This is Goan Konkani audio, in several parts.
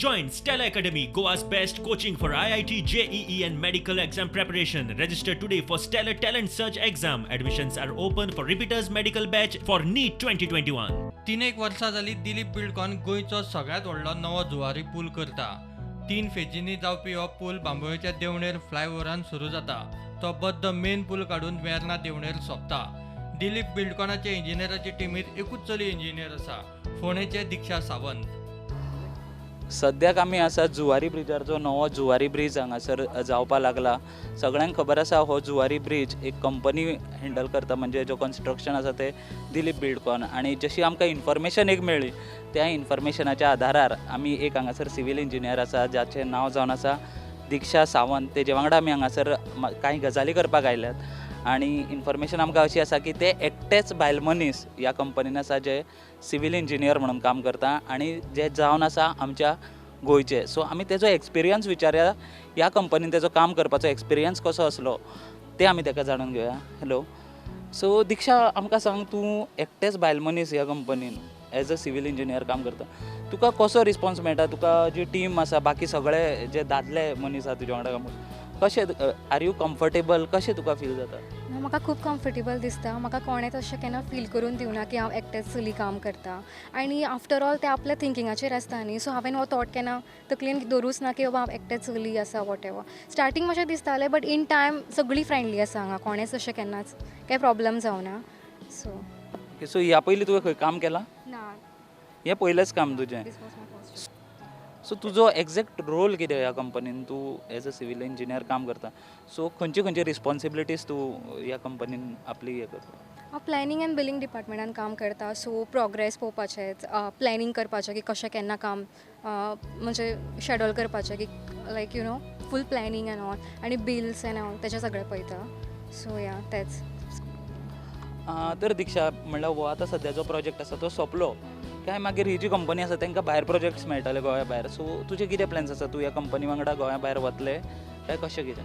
Join Stella Academy, Goa's best coaching for IIT, JEE and medical exam preparation. Register today for Stellar Talent Search exam. Admissions are open for repeaters medical batch for NEET 2021. 3 वर्सां जाली दिलीप बिल्डकॉन गोंयचो सगळ्यांत व्हडलो नवो जुवारी पूल करता. 3 फेजींनी जावपी हो पूल बांबोळेच्या देंवणेर फ्लायओव्हरान सुरू जाता. तो बद्द मेन पूल काडून वेर्ना देंवणेर सोंपता. दिलीप बिल्डकॉनाचे इंजिनियराचे टिमींत एकूच चली इंजिनियर आसा, फोंडेचे दीक्षा सावंत. सद्याक आमी आसा जुवारी ब्रिजार, जो नवो जुवारी ब्रीज हांगासर जावपा लागला. सगळ्यांक खबर आसा हो जुवारी ब्रीज एक कंपनी हँडल करता, म्हणजे जो कन्स्ट्रक्शन आसा ते दिलीप बिल्डकॉन. आनी जशी आमकां इन्फॉर्मेशन एक मेळ्ळी त्या इन्फॉर्मेशनाच्या आधारार आमी एक हांगासर सिवील इंजिनियर आसा जाचें नांव जावन आसा दीक्षा सावंत, तेजे वांगडा आमी हांगासर कांय गजाली करपाक आयल्यात. आनी इन्फॉर्मेशन आमकां अशी आसा की ते एकटेच बायल मनीस ह्या कंपनीन आसा जे सिवील इंजिनियर म्हणून काम करता आनी जे जावन आसा आमच्या गोंयचे. सो आमी तेजो एक्सपिरियन्स विचारया, ह्या कंपनीन तेजो काम करपाचो एक्सपिरियन्स कसो आसलो ते आमी तेका जाणून घेवया. हॅलो, सो दीक्षा, आमकां सांग, तूं एकटेच बायल मनीस ह्या कंपनीन एज अ सिवील इंजिनियर काम करता, तुका कसो रिस्पॉन्स मेळटा? तुका जी टीम आसा, बाकी सगळे जे दादले मनीस आसा तुज्या वांगडा काम कशें, are you comfortable, कशें तुका फील जाता? म्हाका खूब कम्फर्टेबल दिसता. म्हाका कोणेंच अशें केन्ना फील करून दिवना की हांव एकटेंच चली काम करता. आनी आफ्टर ऑल तें आपल्या थिंकिंगाचेर आसता न्ही. सो हांवें हो थॉट केन्ना तकलेन दवरूच ना की बाबा हांव एकटेंच चली आसा what ever. Starting मातशें दिसतालें, बट इन टायम सगळीं फ्रेंडली आसा हांगा, कोणेंच अशें केन्नाच कांय प्रॉब्लम जावना. सो सो ह्या पयलीं तुवें खंय काम केलां? ना, हें पयलेंच काम तुजें. सो तुजो एग्जॅक्ट रोल कितें ह्या कंपनीन? तूं एज अ सिवील इंजिनियर काम करता, सो खंयची खंयची रिस्पॉन्सिबिलिटीज तूं ह्या कंपनीन आपली हें करता? हांव प्लॅनिंग एंड बिलींग डिपार्टमेंटान काम करता. सो प्रोग्रेस पळोवपाचें, प्लॅनिंग करपाचें की कशें केन्ना काम म्हणजे शेड्यूल करपाचें, की like you know full planning and all, आनी बिल्स एंड ऑल तेचें सगळें पळयता. सो या तेंच. तर दीक्षा, म्हणल्यार हो आतां सद्या जो प्रोजेक्ट आसा तो सोंपलो काय मागीर ही जी कंपनी आसा तांकां भायर प्रोजेक्ट्स मेळटले गोंया भायर, सो तुजे कितें प्लॅन्स आसा? तूं ह्या कंपनी वांगडा गोंया भायर वतले काय कशें कितें?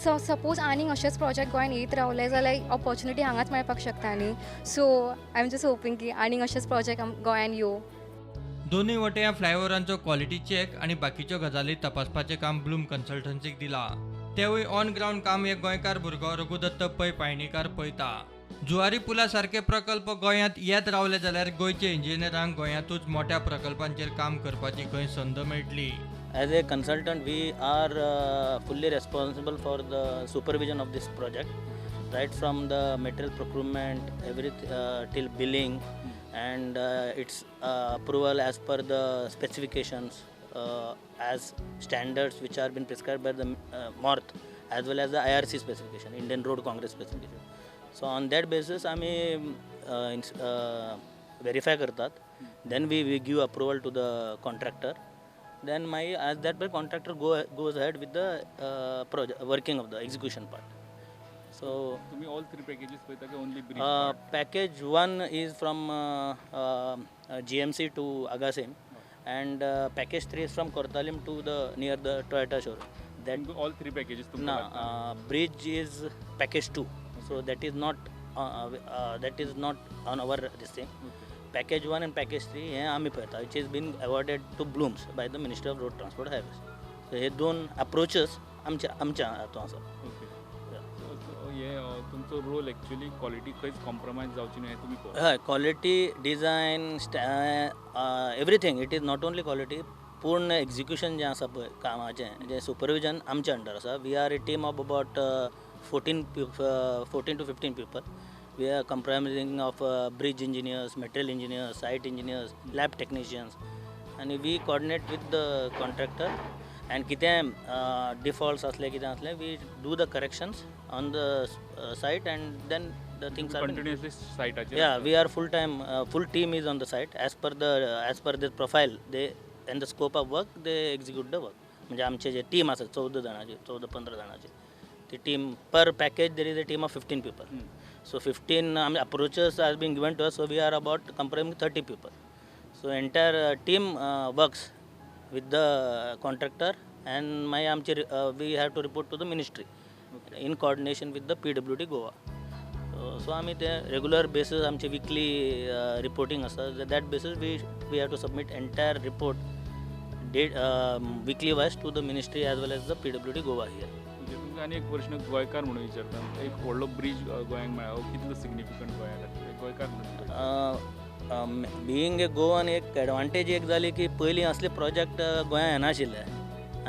सो सपोज आनीक अशेंच प्रोजेक्ट गोंयान येत रावले जाल्यार ऑपॉर्च्युनिटी हांगाच मेळपाक शकता न्ही. So I am just hoping की आनीक अशेंच प्रोजेक्ट गोंयान येवं. दोनूय वटेन फ्लायओव्हरांचो क्वॉलिटी चॅक आनी बाकीच्यो गजाली तपासपाचें काम ब्लूम कन्सल्टन्सीक दिलां. तेवूय ऑन ग्रावंड काम एक गोंयकार भुरगो रघुदत्त पै पायणीकार पळयता. जुवारी पुला सारके प्रकल्प गोंयांत येत रावले जाल्यार गोंयचे इंजिनियरांक गोंयांतूच मोठ्या प्रकल्पांचेर काम करपाची खंय संद मेळटली. As a consultant we are fully responsible for the supervision of this project, right from the material procurement every till billing and its approval as per the specifications as standards which are been prescribed by the MORTH as well as the IRC specification, Indian Road Congress specification. So on that basis आमी verify करतात, then we give approval to the contractor, then मागीर as that by contractor goes ahead with the project working of the execution part. So तुम्ही all three packages पळयता की only bridge? Package 1 is from GMC to Agassaim, and package 3 is from Cortalim to the near the Toyota showroom. That all three packages na, bridge is package 2. So that is not on our this thing. Okay. Package 1 and package 3 हे आमी पळयता, which is been awarded to Blooms by the Ministry of Road Transport Highways. So हे दोन approaches आमच्या आमच्या हातूंत आसा. Okay. So हे तुमचो रोल एक्चुअली क्वालिटी खंयच कॉम्प्रोमायज जावची न्हय तुमी पळोवप. हय, quality, design, everything. It is not only quality, पूर्ण एक्झिक्युशन जें आसा पळय कामाचें, जें सुपरविजन आमच्या अंडर आसा. We are a team of about 14 to 15 people. We are comprising of bridge engineers, material engineers, site engineers, lab technicians, and we coordinate with the contractor. And कितें defaults asle कितें asle, we do the corrections on the site, and then the things are continuously site. Yeah, we are full time, full team is on the site as per the profile they and the scope of work they execute the work. म्हणजे आमचे जे टीम आसा 14 जाणांची, 14-15 जाणांची ती team, per package there is a team of 15 people. So 15 approaches are been given to us, so we are about comprising 30 people. So entire team works with the contractor, and मागीर आमचे we have to report to the ministry in coordination with the PWD Goa. So आमी ते रेगुलर बेसीस आमचे विकली रिपोर्टिंग आसा, that basis we have to submit entire report day weekly wise to the ministry as well as the PWD Goa here. तुमकां आनी एक प्रश्न गोंयकार म्हणून विचारता, एक व्हडलो ब्रीज गोंयांक मेळ्ळा, हो कितलो सिग्निफिकंट गोंया खातीर गोंयकार म्हणून? बिईंग ए गोवन एक एडवांटेज एक जाली की पयलीं असले प्रोजेक्ट गोंयांत येनाशिल्ले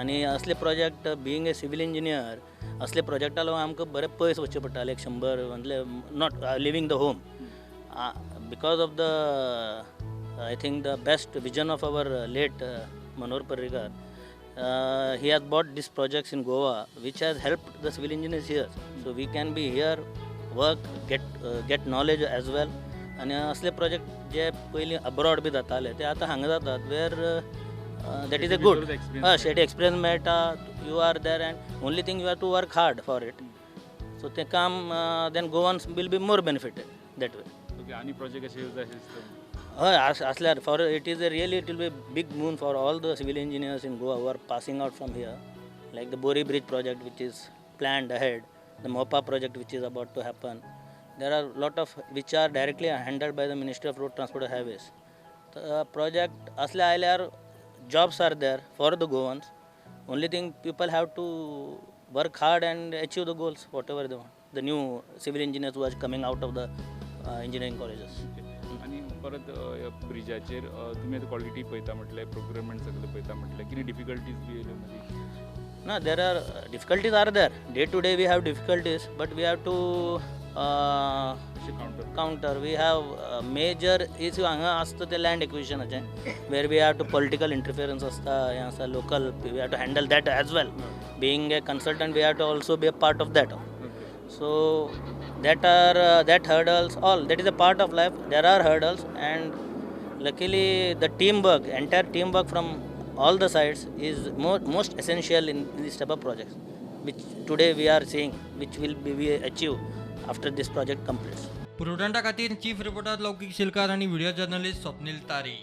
आनी असले project being a civil engineer असले प्रोजेक्टा लागून आमकां बरें पयस वचचें पडटालें, एक 100 म्हणजे not living the home because of the I think the best vision of our late Manohar Parrikar. He has bought these projects in Goa, which has helped the civil engineers here. So we can be here, work, get knowledge as well. आनी असले प्रोजेक्ट जे पयलीं अब्रॉड बी जाताले ते आतां हांगा जातात, where that is a good हय शेटी एक्सपिरियन्स मेळटा. You are there and only thing you have to work hard for it. So तें काम then Goans will be more benefited that way. आनी प्रोजेक्ट अशें येवं जाय अशें दिसता? हय, आसल्यार for it is a really it will be big boon for all the civil engineers in Goa who are passing out from here, like the Bori bridge project which is planned ahead, the Mopa project which is about to happen. There are lot of which are directly handled by the Ministry of Road Transport and Highways. Project असले आयल्यार jobs are there for the Goans. Only thing people have to work hard and achieve the goals whatever they want. The new civil engineers who are coming out of the engineering colleges. आनी परत ब्रिजाचेर तुमी आतां क्वॉलिटी पळयता म्हटलें, प्रोक्युरमेंट सगळें पळयता म्हटलें, कितें डिफिकल्टीज बी येयल्यो मदीं? ना, there are difficulties are there. Day to day we have difficulties, but we have to counter. We have major issue हांगा आसता ते land एक्विजिशनाचें, where we have to political interference आसता, हें आसता local, we have to handle that as well. Being a consultant we have to also be a part of that. So that are that hurdles, all that is a part of life. There are hurdles, and luckily the teamwork, entire teamwork from all the sides is most essential in this type of projects, which today we are seeing, which will be we achieve after this project completes. पुरवठा खातीर चीफ रिपोर्टर लौकीक शिलकार आनी व्हिडिओ जर्नलिस्ट स्वप्नील तारी.